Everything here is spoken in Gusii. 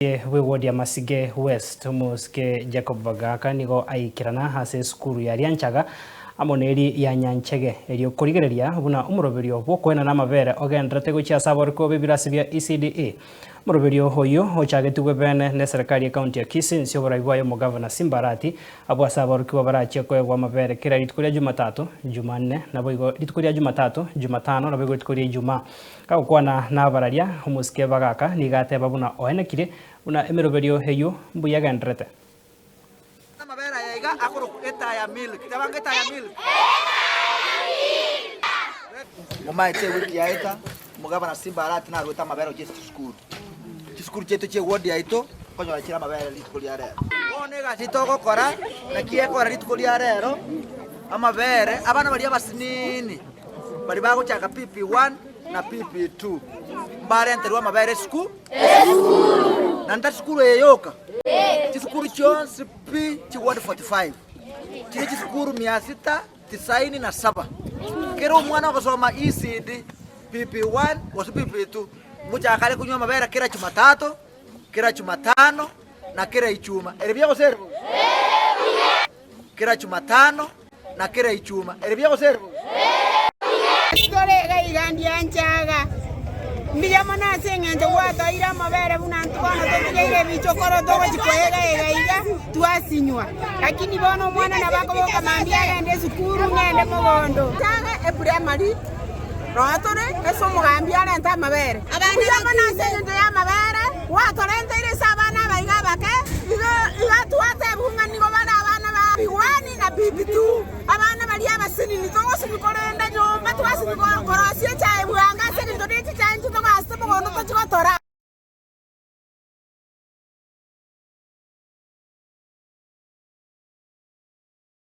Bw'ewodi ya Masige West, Omosike Jacob Bagaka nigo aikerana ase esukuru ya Rianchaga amo neri ya Nyanchege erio korigereria buna omoroberio bw'okoenana amabere ogenderete gochia ase aborokigwa b'ebirasi bia ECDE. Omoroberio oyio ochagetigwe bene neserekari y'ecounty ya Kisii inse y'oborai bwaye omogavana Simba Arati abwo ase aborokigwa barachie koegwa amabere kera rituko ria Jumatatu, Jumanne naboigo rituko ria Jumatatu, Jumatano naboigo rituko ria Ijumaa. Gagokwana nabararia, omosike bagaka nigo ateba buna oenekire buna emeroberio eyio mbuya egendererete. Amabere aya iga akorokwa etaya milk. Teba ng'a etaya milk. Momaete ewiki yaeta, omogabana Simba Arati naruete amabere gochia ase chisukuru. Chisukuru chiaito chia eward yaito, nkonyora chire amabere rituko ria rero. Bono egasi togokora, naki ekora rituko ria rero, amabere, abana baria abasinini. Baria bagochaka PP1 na PP2 mbarenterwe amabere esukuru, naende tari sukuru eye yoka, chisukuru chionsi pi chi ward 45 chire chisukuru mia sita tisaini na saba. Kera omwana ogosoma ECD, PP1 gose PP2 ngochaka are konywa amabere kera Jumatatu, kera Jumatano na kera Ijumaa. Ere buya gose ere bobe? Kera Jumatano na kera Ijumaa. Ere buya gose ere bobe? Tore iga iga ndianchaga. Mbuya mono ase engencho gwatoeire amabere buna intwe bono totigeire ebichokoro togochia koega ega iga twasinywa. Lakini bono omwana nabo akoboka mambia agende esukuru ng'ende mogondo. Chaga eprimary roho tore ase omogambi arente amabere. Mbuya mono ase engencho y'amabere gwatorenteire ase abana aba iga abake, igo iga twatebigwa ng'a nigo bare abana ba Bigwani na Bibitu, abana baria abasinini togosibi korenda nyomba twasibi korosia.